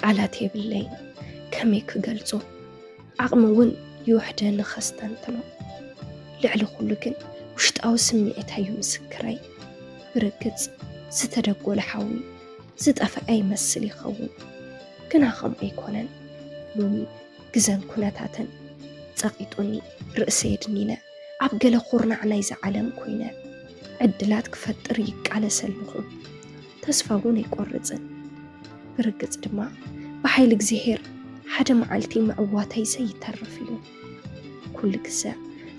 ቃላት የብለይን ከመይ ክገልጾ። ዓቕሚ እውን ይውሕደኒ ከስተንትኖ። ልዕሊ ኩሉ ግን ውሽጣዊ ስምዒት እዩ ምስክረይ። ብርግጽ ዝተደጎለ ሓዊ ዝጠፍአ ይመስል ይኸውን፣ ግና ከምኡ ኣይኮነን። ሎሚ ግዘን ኩነታተን ጸቒጡኒ፣ ርእሰይ ኣድኒነ፣ ኣብ ገለ ኩርናዕ ናይዛ ዓለም ኮይነ ዕድላት ክፈጥር ይቃለስ ኣለኹ። ተስፋ እውን ኣይቆርጽን። ብርግጽ ድማ ብሓይሊ እግዚኣብሔር ሓደ መዓልቲ ምዕዋተይ ዘይተርፍ እዩ። ኩሉ ግዘ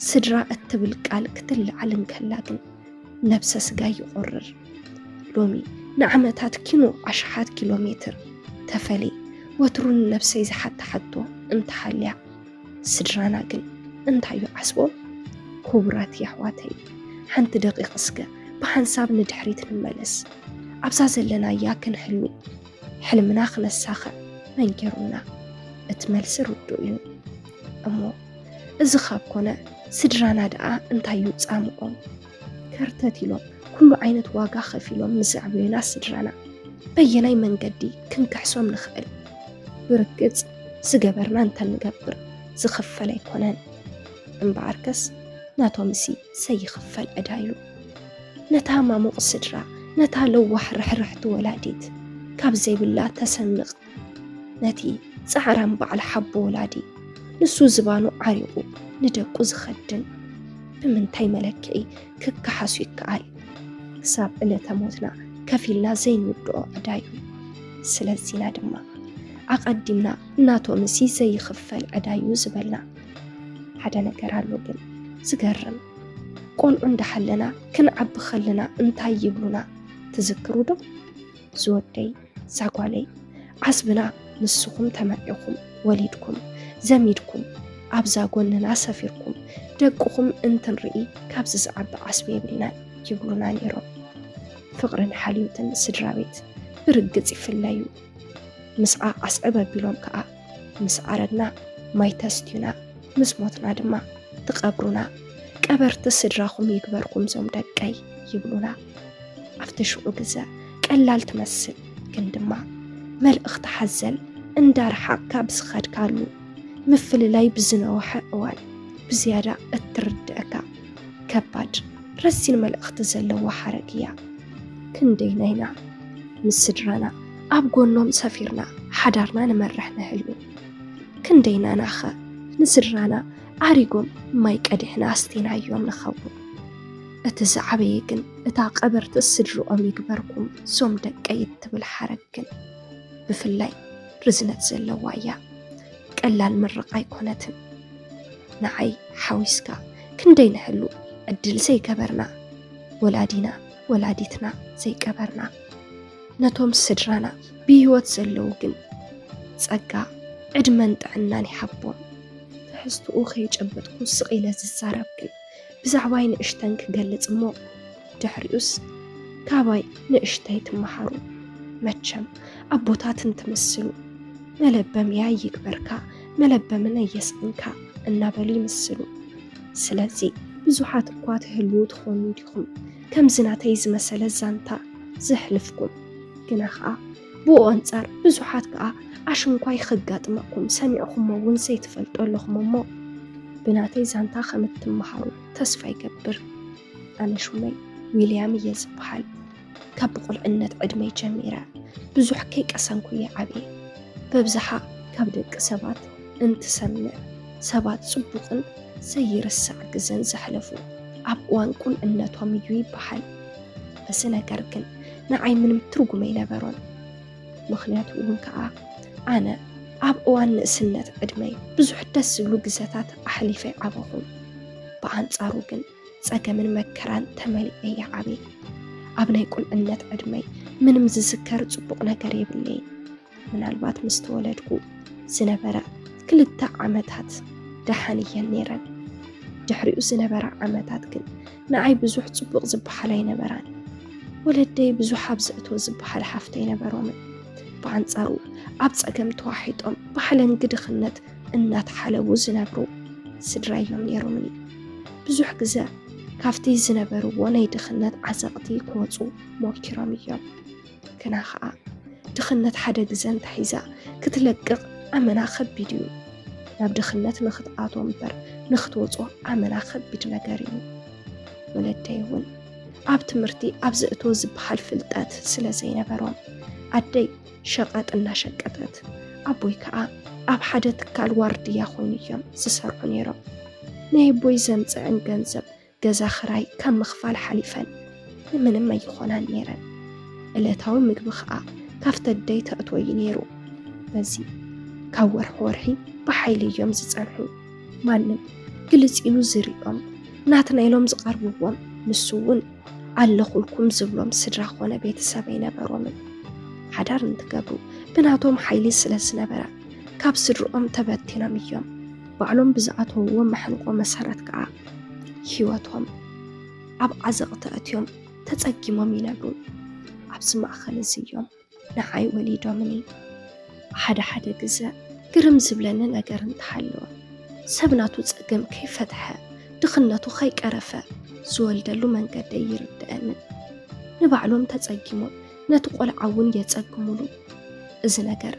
ስድራ እትብል ቃል ክትለዓል እንከላ ግን ነብሰ ስጋ ይቆርር። ሎሚ ንዓመታት ኪኖ ኣሽሓት ኪሎ ሜትር ተፈልየ ወትሩ ንነብሰይ ዝሓታ ሕቶ እንተሃልያ፣ ስድራና ግን እንታይ እዩ ዓስቦም? ክቡራት የሕዋተይ፣ ሓንቲ ደቂቕ እስከ ብሓንሳብ ንድሕሪት ንመለስ። ኣብዛ ዘለናያ ክንሕልሚ፣ ሕልምና ክነሳኽዕ መን ገይሩና? እቲ መልሲ ርዱእ እዩ። እሞ እዚ ካብ ኮነ ስድራና ደኣ እንታይ እዩ ጻምኦም? ከርተት ኢሎም ኩሉ ዓይነት ዋጋ ከፊሎም ምስ ዘዕበዩና ስድራና በየናይ መንገዲ ክንክሕሶም ንኽእል? ብርግጽ ዝገበርና እንተንገብር ዝኽፈል ኣይኮነን። እምበኣርከስ ናቶምሲ ዘይኽፈል ዕዳ እዩ። ነታ ማሙቕ ስድራ፣ ነታ ለዋህ ርሕርሕቲ ወላዲት ካብ ዘይብላ ተሰንቕ፣ ነቲ ጻዕራም በዓል ሓቦ ወላዲ፣ ንሱ ዝባኑ ዓሪቑ ንደቁ ዝኸድን ብምንታይ መለክዒ ክከሓሱ ይከኣል? ክሳብ ዕለተ ሞትና ከፊልና ዘይንውድኦ ዕዳ እዩ። ስለዚና ድማ ኣቐዲምና ናቶምሲ ዘይኽፈል ዕዳ እዩ ዝበልና። ሓደ ነገር ኣሎ ግን ዝገርም። ቆልዑ እንዳሓለና ክንዓቢ ከለና እንታይ ይብሉና ትዝክሩ ዶ? ዝወደይ፣ ዛጓለይ፣ ዓስብና ንስኹም ተመዒኹም፣ ወሊድኩም፣ ዘሚድኩም፣ ኣብዛ ጎንና ሰፊርኩም፣ ደቅኹም እንትንርኢ ካብዚ ዝዓቢ ዓስቢ የብልናን ይብሉና ነይሮም። ፍቕርን ሓልዮትን ስድራ ቤት ብርግጽ ይፍለዩ። ምስኣ ኣስዕብ ኣቢሎም ከኣ ምስ ኣረግና ማይ ተስትዩና፣ ምስ ሞትና ድማ ትቐብሩና። ቀበርቲ ስድራኹም ይግበርኩም ዞም ደቀይ ይብሉና። ኣብቲ ሽዑ ግዘ ቀላል ትመስል፣ ግን ድማ መልእኽቲ ሓዘል፣ እንዳረሓቕካ ብዝኸድካሉ ምፍልላይ ብዝነውሐ እዋን ብዝያዳ እትርድእካ ከባድ ረዚን መልእኽቲ ዘለዋ ሓረግ እያ። ክንደይናይና ምስ ስድራና ኣብ ጎኖም ሰፊርና ሓዳርና ንመርሕ ንህሉ? ክንደይናናኸ ንስድራና ኣሪጎም ማይ ቀዲሕና ኣስቲናዮም ንኸውን? እቲ ዝዓበየ ግን እታ ቀበርቲ ስድርኦም ይግበርኩም ዞም ደቀይ እትብል ሓረግ ግን ብፍላይ ርዝነት ዘለዋ እያ። ቀላል ምርቓ ኣይኮነትን። ንዓይ ሓዊስካ ክንደይ ንሕሉ ዕድል ዘይገበርና፣ ወላዲና ወላዲትና ዘይቀበርና፣ ነቶም ስድራና ብህይወት ዘለዉ ግን ጸጋ ዕድመን ጥዕናን ይሃቦም። ትሕዝትኡ ከይጨበጥኩ ስቕ ኢለ ዝዛረብ ግን ብዛዕባይ ንእሽተን ክገልጽ እሞ ድሕሪኡስ ካባይ ንእሽተይ ትመሃሩ። መቸም ኣቦታት እንትምስሉ መለበምያ ይግበርካ፣ መለበምን ኣየስእንካ እናበሉ ይምስሉ። ስለዚ ብዙሓት እኳ ትህልዉ ትኾኑ ዲኹም ከምዚ ናተይ ዝመሰለ ዛንታ ዘሕልፍኩም፣ ግና ኸኣ ብኡ ኣንጻር ብዙሓት ከኣ ኣሽንኳይ ኸጋጥመኩም ሰሚዕኹሞ እውን ዘይትፈልጡ ኣለኹም እሞ ብናተይ ዛንታ ከም እትመሃሩ ተስፋ ይገብር። ኣነ ሹመይ ዊልያም እየ ዝበሃል። ካብ ብቑልዕነት ዕድመይ ጀሚረ ብዙሕ ከይቀሰንኩ እየ ዓብየ። በብዝሓ ካብ ደቂ ሰባት እንትሰምዕ ሰባት ጽቡቕን ዘይርሳዕ ግዘን ዘሕለፉ ኣብ እዋን ቁልዕነቶም እዩ ይበሃል። እዚ ነገር ግን ንዓይ ምንም ትርጉም ኣይነበሮን። ምኽንያቱ እውን ከኣ ኣነ ኣብ እዋን ንእስነት ዕድመይ ብዙሕ ደስ ዝብሉ ግዘታት ኣሕሊፈ ኣይዓበኹን። ብኣንጻሩ ግን ጸገምን መከራን ተመሊኤ ይዓብየ። ኣብ ናይ ቁልዕነት ዕድመይ ምንም ዝዝከር ጽቡቕ ነገር የብለይን። ምናልባት ምስ ተወለድኩ ዝነበረ ክልተ ዓመታት ደሓን እየን ነይረን። ድሕሪኡ ዝነበራ ዓመታት ግን ንዓይ ብዙሕ ጽቡቕ ዝበሃል ኣይነበራን። ወለደይ ብዙሕ ኣብ ዘእትዎ ዝበሃል ሃፍቲ ኣይነበሮምን። ብኣንጻሩ ኣብ ጸገም ተዋሒጦም ብሓለንጊ ድኽነት እናተሓለቡ ዝነብሩ ስድራ እዮም ነይሮምኒ። ብዙሕ ግዘ ካብቲ ዝነበርዎ ናይ ድኽነት ዓዘቕቲ ክወጹ ሞኪሮም እዮም። ግና ኸኣ ድኽነት ሓደ ግዘ እንተሒዛ ክትለቅቕ ኣመና ከቢድ እዩ። ናብ ድኽነት ንኽትኣትዎ እምበር ንኽትወፅኦ ኣመና ከቢድ ነገር እዩ። ወለደይ እውን ኣብ ትምህርቲ ኣብ ዘእትዎ ዝበሃል ፍልጠት ስለ ዘይነበሮም ኣደይ ሸቐጥ እናሸቀጠት ኣቦይ ከዓ ኣብ ሓደ ትካል ዋርድያ ኮይኑ እዮም ዝሰርሑ ነይሮም። ናይ ኣቦይ ዘምፅዕን ገንዘብ ገዛ ክራይ ካብ ምኽፋል ሓሊፈን ንምንም ኣይኾናን ነይረን። ዕለታዊ ምግቢ ከዓ ካብቲ ኣደይ ተእትዎ እዩ ነይሩ። በዚ ካብ ወርሒ ወርሒ ብሓይሊ እዮም ዝፀንሑ። ማንም ግልፅ ኢሉ ዝሪኦም ናትና ኢሎም ዝቐርብዎም ንሱ እውን ኣለኹልኩም ዝብሎም ስድራ ኮነ ቤተሰብ ኣይነበሮምን። ሓዳር እንትገብሩ ብናቶም ሓይሊ ስለ ዝነበረ ካብ ስድርኦም ተበቲኖም እዮም። ባዕሎም ብዝኣተውዎ መሕንቆ መሰረት ከዓ ህይወቶም ኣብ ዓዘቕቲ ኣትዮም ተጸጊሞም ይነብሩ። ኣብዚ ማእኸል እዚ እዮም ንዓይ ወሊዶምኒ። ሓደ ሓደ ግዘ ግርም ዝብለኒ ነገር እንተሃለወ ሰብ ናቱ ጸገም ከይፈትሐ ድኽነቱ ከይቀረፈ ዝወልደሉ መንገዲ ይርድኣኒ። ንባዕሎም ተጸጊሞም ነቲ ቆልዓ እውን የጸግሙሉ። እዚ ነገር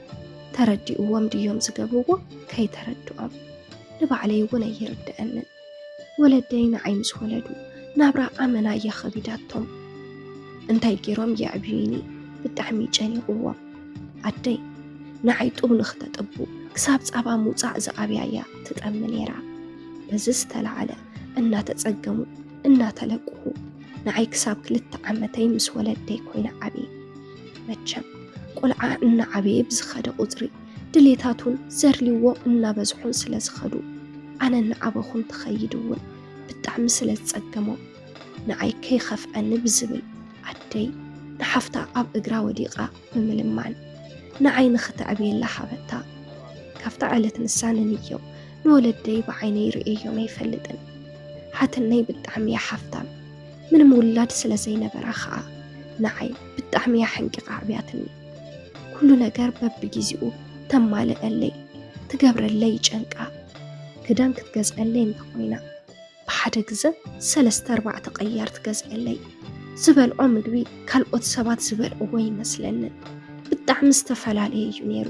ተረዲእዎም ድዮም ዝገብርዎ? ከይተረድኦም ንባዕለይ እውን ኣይርድኣንን። ወለደይ ንዓይ ምስ ወለዱ ናብራ ኣመና እያ ኸቢዳቶም። እንታይ ገይሮም የዕብዩኒ ብጣዕሚ ጨኒቕዎም። ኣደይ ንዓይ ጡብ ንኽተጥቡ ክሳብ ጻባ ምውጻእ ዝኣብያ እያ ትጠሚ ነይራ። በዚ ዝተላዓለ እናተጸገሙ እናተለቅሑ ንዓይ ክሳብ ክልተ ዓመተይ ምስ ወለደይ ኮይነ ዓብየ። መቸም ቆልዓ እናዓበየ ብዝኸደ ቁፅሪ ድሌታቱን ዘድልይዎ እናበዝሑን ስለ ዝኸዱ ኣነ እናዓበኹ እንትኸይድ እውን ብጣዕሚ ስለ ዝጸገሞ ንዓይ ከይኸፍዐኒ ብዝብል ኣደይ ንሓፍታ ኣብ እግራ ወዲቓ ብምልማን ንዓይ ንኽተዕብየላ ሃበታ። ካብታ ዕለት ንሳ ንንየው ንወለደይ ብዓይነይ ርእየዮም ኣይፈልጥን። ሓትነይ ብጣዕሚ እያ ሓፍታም። ምንም ውላድ ስለ ዘይነበራ ኸዓ ንዓይ ብጣዕሚ እያ ሓንቂቓ ኣዕብያትኒ። ኩሉ ነገር በብጊዜኡ ተማልአለይ፣ ትገብረለይ ይጨንቃ። ክዳን ክትገዝአለይ እንተኾይና ብሓደ ግዘ ሰለስተ ኣርባዕተ ቀያር ትገዝአለይ። ዝበልዖ ምግቢ ካልኦት ሰባት ዝበልዕዎ ይመስለንን። ብጣዕሚ ዝተፈላለየ እዩ ነይሩ።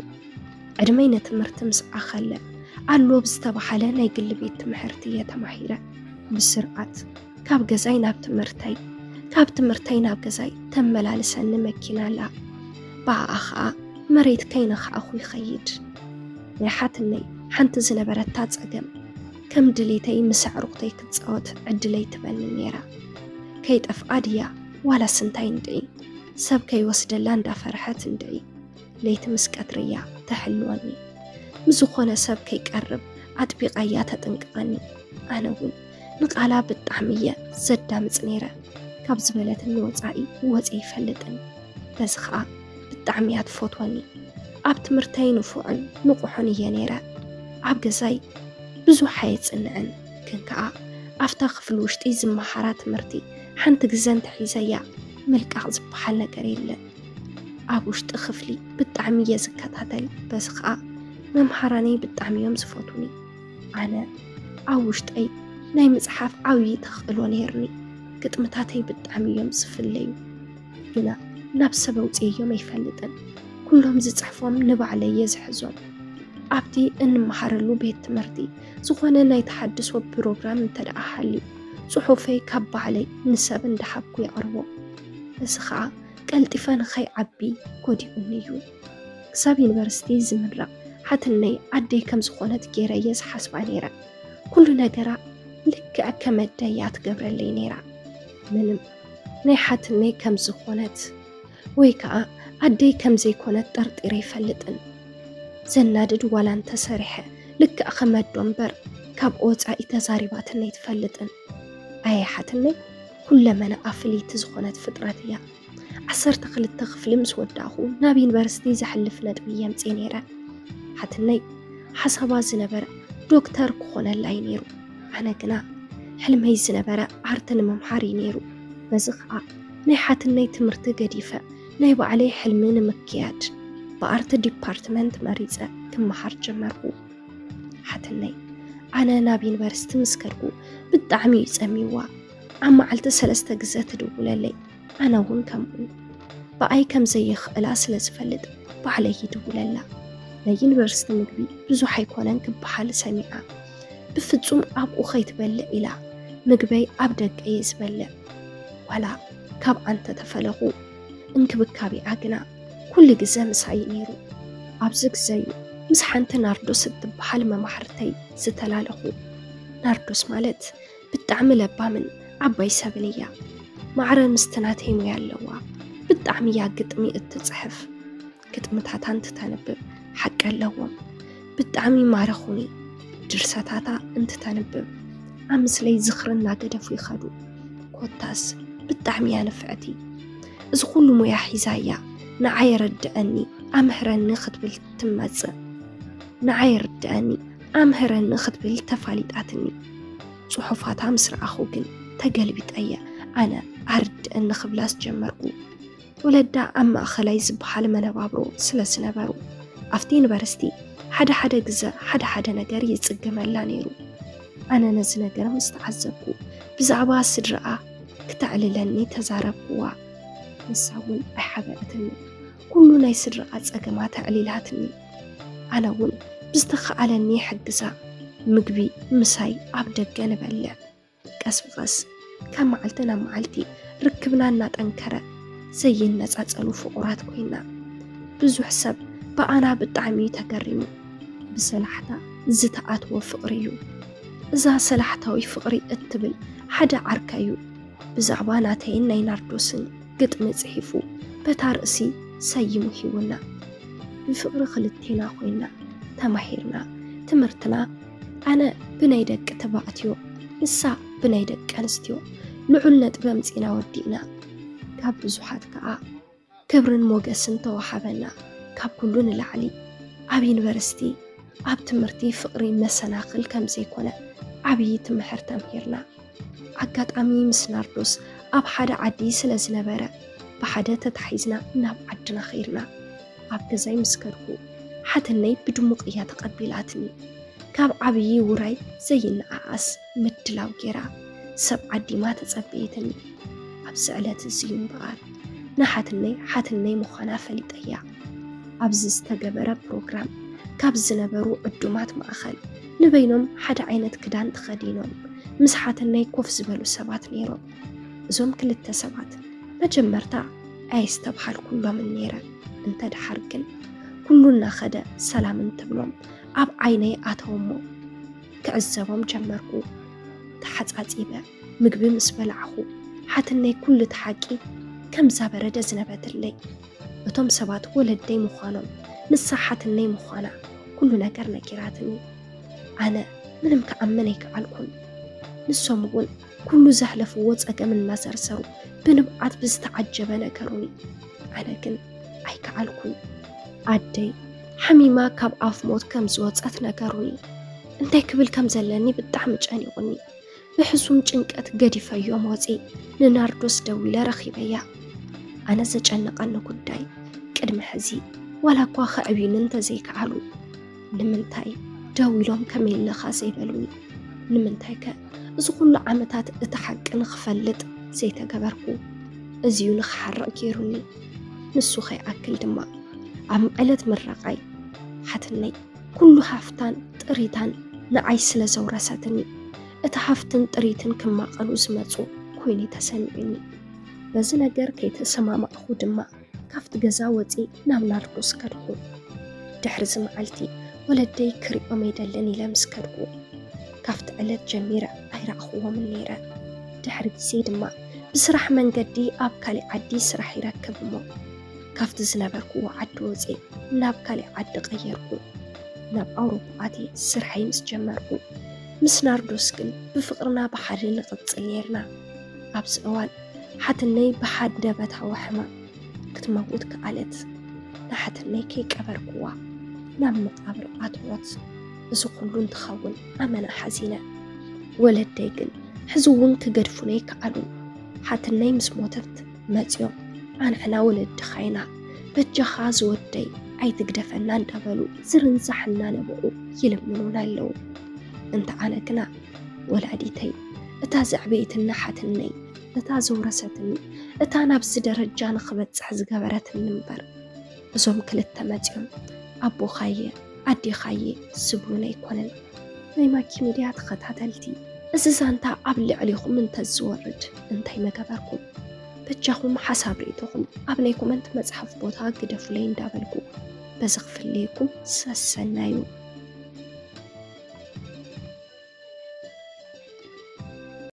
ዕድመይ ንትምህርቲ ምስ ኣኸለ ኣሎ ብዝተባሃለ ናይ ግሊ ቤት ትምህርቲ እየ ተማሂረ። ብስርዓት ካብ ገዛይ ናብ ትምህርተይ፣ ካብ ትምህርተይ ናብ ገዛይ ተመላልሰኒ መኪና ኣላ። ብኣኣ ኸዓ መሬት ከይነኻዕኹ ይኸይድ። ናይ ሓትነይ ሓንቲ ዝነበረታ ጸገም ከም ድሌተይ ምስ ኣዕሩኽተይ ክትጻወት ዕድል ኣይትበኒ ነይራ። ከይጠፍኣ ድያ ዋላስ እንታይ እንድዒ፣ ሰብ ከይወስደላ እንዳፈርሐት እንድዒ ለይቲ ምስ ቀትሪ እያ ተሕልወኒ። ምስ ዝኾነ ሰብ ከይቀርብ ኣጥቢቓ እያ ተጥንቅቐኒ። ኣነ እውን ንቓላ ብጣዕሚ እየ ዘዳምፅ ነይረ። ካብ ዝበለትኒ ወፃኢ ወፂ ኣይፈልጥን። በዚ ኸዓ ብጣዕሚ እያ ትፈትወኒ። ኣብ ትምህርተይ ንፉዕን ንቑሕን እየ ነይረ። ኣብ ገዛይ ብዙሕ ኣየፅንዕን፣ ግን ከኣ ኣብታ ክፍሊ ውሽጢ ዝመሃራ ትምህርቲ ሓንቲ ግዘ እንተሒዘያ ምልቃቕ ዝበሃል ነገር የለን። ኣብ ውሽጢ ክፍሊ ብጣዕሚ እየ ዝከታተል፣ በዚ ኸኣ መምሃራነይ ብጣዕሚ እዮም ዝፈትዉኒ። ኣነ ኣብ ውሽጠይ ናይ ምፅሓፍ ዓብዪ ተኽእሎ ነይርኒ። ግጥምታተይ ብጣዕሚ እዮም ዝፍለዩ፣ ግና ናብ ሰብ ኣውፅየዮም ኣይፈልጥን። ኩሎም ዝፅሕፎም ንባዕለይ እየ ዝሕዞም። ኣብቲ እንመሃረሉ ቤት ትምህርቲ ዝኾነ ናይ ተሓድሶ ፕሮግራም እንተ ደኣ ሃልዩ፣ ፅሑፈይ ካብ ባዕለይ ንሰብ እንዳሃብኩ የቕርቦ። እዚ ኸኣ ቀልጢፈ ንኸይዓቢ ጎዲኡኒ እዩ። ክሳብ ዩኒቨርሲቲ ዝምረቕ ሓትነይ ኣደይ ከም ዝኾነት ገይረ እየ ዝሓስባ ነይረ። ኩሉ ነገራ ልክዕ ከም ኣደይ እያ ትገብረለይ ነይራ። ምንም ናይ ሓትነይ ከም ዝኾነት ወይ ከዓ ኣደይ ከም ዘይኮነት ጠርጢረ ኣይፈልጥን። ዘናድድ ዋላ እንተሰሪሐ ልክዕ ከም ኣዶ እምበር ካብ ወፃኢ ተዛሪባትኒ ኣይትፈልጥን። ኣየ ሓትነይ ኩለመናኣ ፍልይቲ ዝኾነት ፍጥረት እያ። ዓሰርተ ክልተ ክፍሊ ምስ ወዳእኹ ናብ ዩኒቨርሲቲ ዘሕልፍ ነጥቢ እየ ኣምፅኤ ነይረ። ሓትነይ ሓሳባ ዝነበረ ዶክተር ክኾነላ እዩ ነይሩ። ኣነ ግና ሕልመይ ዝነበረ ኣርቲ ንምምሃር እዩ ነይሩ። በዚ ኸዓ ናይ ሓትነይ ትምህርቲ ገዲፈ ናይ ባዕለይ ሕልሚ ንምክያድ ብኣርቲ ዲፓርትመንት መሪፀ ክመሃር ጀመርኩ። ሓትነይ ኣነ ናብ ዩኒቨርሲቲ ምስ ከድኩ ብጣዕሚ እዩ ጸሚዋ። ኣብ መዓልቲ ሰለስተ ግዘ ትድውለለይ፣ ኣነ እውን ከምኡ። ብኣይ ከም ዘይኽእላ ስለ ዝፈልጥ ባዕለይ ይድውለላ። ናይ ዩኒቨርሲቲ ምግቢ ብዙሕ ኣይኮነን ክበሃል ሰሚዓ። ብፍጹም ኣብኡ ከይትበልዕ ኢላ፣ ምግበይ ኣብ ደገ እየ ዝበልዕ። ዋላ ካብ ኣንተ ተፈለኹ፣ እንክብካቤኣ ግና ኩሉ ግዘ ምሳይ ነይሩ። ኣብዚ ግዘ እዩ ምስ ሓንቲ ናርዶስ እትበሃል መማሕርተይ ዝተላለኹ። ናርዶስ ማለት ብጣዕሚ ለባምን ዓባይ ሰብን እያ። ማዕረ ምስቲ ናተይ ሙያ ኣለዋ። ብጣዕሚ እያ ግጥሚ እትፅሕፍ። ግጥምታታ እንትተንብብ ሓቂ ኣለዎም። ብጣዕሚ ይማረኹኒ። ድርሰታታ እንትተንብብ ኣብ ምስለይ ዝኽሪ እናገደፉ ይኸዱ። ኮታስ ብጣዕሚ እያ ንፍዕቲ። እዚ ኩሉ ሙያ ሒዛ እያ ንዓይ የረድአኒ ኣምህረኒ ክትብል ትመጽእ። ንዓይ የረድአኒ ኣምህረኒ ክትብል ተፋሊጣትኒ። ጽሑፋታ ምስ ረኣኹ ግን ተገልቢጠ እየ ኣነ ኣርድአኒ ክብላ ዝጀመርኩ። ወለዳ ኣብ ማእኸላይ ዝበሃል መነባብሮ ስለ ዝነበሩ ኣብቲ ዩኒቨርሲቲ ሓደ ሓደ ግዘ ሓደ ሓደ ነገር ይጽገመላ ነይሩ። ኣነ ነዚ ነገር ምስ ተዓዘብኩ ብዛዕባ ስድራኣ ክተዕልለኒ ተዛረብኩዋ። ንሳ እውን ኣይሓበአትኒ። ኩሉ ናይ ስድራኣ ጸገማት ኣዕሊላትኒ። ኣነ እውን ብዝተኻኣለኒ ይሕግዛ። ምግቢ ምሳይ ኣብ ደገ ንበልዕ። ቀስ ብቐስ ካብ መዓልቲ ናብ መዓልቲ ርክብና እናጠንከረ ዘይነጻጸሉ ፍቑራት ኮይና። ብዙሕ ሰብ ብኣና ብጣዕሚ እዩ ተገሪሙ። ብሰላሕታ ዝተኣትወ ፍቕሪ እዩ። እዛ ሰላሕታዊ ፍቕሪ እትብል ሓደ ዓርከይ እዩ ብዛዕባ ናተይን ናይ ናርዶስን ግጥሚ ጽሒፉ በታ ርእሲ ሰይሙ ሂቡና። ብፍቕሪ ክልቴና ኮይና ተማሂርና። ትምህርትና ኣነ ብናይ ደቂ ተባዕትዮ ንሳ ብናይ ደቂ ኣንስትዮ ልዑል ነጥቢ ኣምጺእና ወዲእና። ካብ ብዙሓት ከኣ ክብርን ሞገስን ተዋሃበና። ካብ ኩሉ ንላዕሊ ኣብ ዩኒቨርሲቲ ኣብ ትምህርቲ ፍቕሪ መሰናኽል ከም ዘይኮነ ዓብዪ ትምህርቲ ተምሂርና። ኣጋጣሚ ምስ ናርዶስ ኣብ ሓደ ዓዲ ስለ ዝነበረ ብሓደ ተታሒዝና ናብ ዓድና ኸይድና። ኣብ ገዛይ ምስ ከድኩ ሓትነይ ብድሙቕ እያ ተቐቢላትኒ። ካብ ዓብዪ ውራይ ዘይነኣኣስ ምድላው ጌራ ሰብ ዓዲማ ተጸበየትኒ። ኣብዚ ዕለት እዚ እዩ እምበኣር ንሓትነይ ሓትነይ ምዃና ፈሊጠያ። ኣብዚ ዝተገበረ ፕሮግራም ካብ ዝነበሩ ዕዱማት ማእኸል ንበይኖም ሓደ ዓይነት ክዳን ተኸዲኖም ምስ ሓትነይ ኮፍ ዝበሉ ሰባት ነይሮም። እዞም ክልተ ሰባት መጀመርታ ኣየስተብሃልኩሎምን ነይረ። እንተ ደሓር ግን ኩሉ እናኸደ ሰላም እንትብሎም ኣብ ዓይነይ ኣተወሞ። ክዕዘቦም ጀመርኩ። ተሓጻጺበ ምግቢ ምስ በላዕኹ ሓትነይ ኩሉ እቲ ሓቂ ከምዛ በረደ ዝነበትለይ። እቶም ሰባት ወለደይ ምዃኖም ንሳ ሓትነይ ምዃና ኩሉ ነገር ነጊራትኒ። ኣነ ምንም ክኣምን ኣይከኣልኩን። ንሶም እውን ኩሉ ዘሕለፍዎ ጸገም እናዘርዘሩ ብንብዓት ብዝተዓጀበ ነገሩኒ። ኣነ ግን ኣይከኣልኩን። ኣደይ ሓሚማ ካብ ኣፍ ሞት ከም ዝወጸት ነገሩኒ። እንታይ ክብል ከም ዘለኒ ብጣዕሚ ጨኒቑኒ። ብሕሱም ጭንቀት ገዲፈዮም ወጺ ንናርዶስ ደዊለ ረኺበያ። ኣነ ዘጨነቐኒ ጉዳይ ቅድሚ ሕዚ ዋላ እኳ ከዕብዩኒ እንተዘይከኣሉ ንምንታይ ደዊሎም ከመይ ኣለኻ ዘይበሉኒ? ንምንታይ ከ እዚ ኩሉ ዓመታት እቲ ሓቂ ንኽፈልጥ ዘይተገበርኩ? እዚዩ ንኽሓርቕ ገይሩኒ። ንሱ ከይኣክል ድማ ኣብ ዕለት ምረቓይ ሓትነይ ኩሉ ሃፍታን ጥሪታን ንዓይ ስለ ዘውረሰትኒ እቲ ሃፍትን ጥሪትን ክማቐሉ ዝመጹ ኮይኑ ተሰሚዑኒ። በዚ ነገር ከይተሰማማዕኹ ድማ ካብቲ ገዛ ወጺ ናብ ናርዶስ ከድኩ። ድሕሪ እዚ መዓልቲ ወለደይ ክሪኦም ኣይደልን ኢለ ምስ ከድኩ ካብቲ ዕለት ጀሚረ ኣይረኣኽዎምን ነይረ። ድሕሪ ግዜ ድማ ብስራሕ መንገዲ ኣብ ካሊእ ዓዲ ስራሕ ይረክብ እሞ ካብቲ ዝነበርክዎ ዓዲ ወጺ ናብ ካሊእ ዓዲ ቀየርኩ። ናብ ኣውሮፓ ኣትየ ስርሐይ ምስ ጀመርኩ ምስ ናርዶስ ግን ብፍቕርና ብሓደ ንቕጽል ነይርና። ኣብዚ እዋን ሓትነይ ብሓንደበታዊ ሕማም ክትመውት ከኣለት። ንሓትነይ ከይቀበርክዋ ናብ መቓብር ኣትዎት። እዚ ኩሉ እንትኸውን ኣመና ሓዚነ። ወለደይ ግን ሕዚ እውን ክገድፉኒ ኣይከኣሉን። ሓትነይ ምስ ሞተት መጺኦም ኣንሕና ወለድኻ ኢና፣ በጃኻ ዝወደይ ኣይትግደፈና እንዳበሉ ዝርንዛሕ እናነብዑ ይልምኑና ኣለዉ። እንተ ኣነ ግና ወላዲተይ እታ ዘዕበየትኒ ሓትነይ እታ ዘውረሰትኒ እታ ናብዚ ደረጃ ንኽበጽሕ ዝገበረትኒ እምበር እዞም ክልተ መፂኦም ኣቦኻየ ኣዴኻየ ዝብሉን ኣይኮነን። ናይ ማኪ ሚድያ ተኸታተልቲ፣ እዚ ዛንታ ኣብ ልዕሊኹም እንተዝወርድ እንታይ መገበርኩም? በጃኹም ሓሳብ ርእይቶኹም ኣብ ናይ ኮመንት መጽሓፍ ቦታ ግደፉለይ እንዳበልኩ በዚ ክፍለየኩም ሰሰናዩ።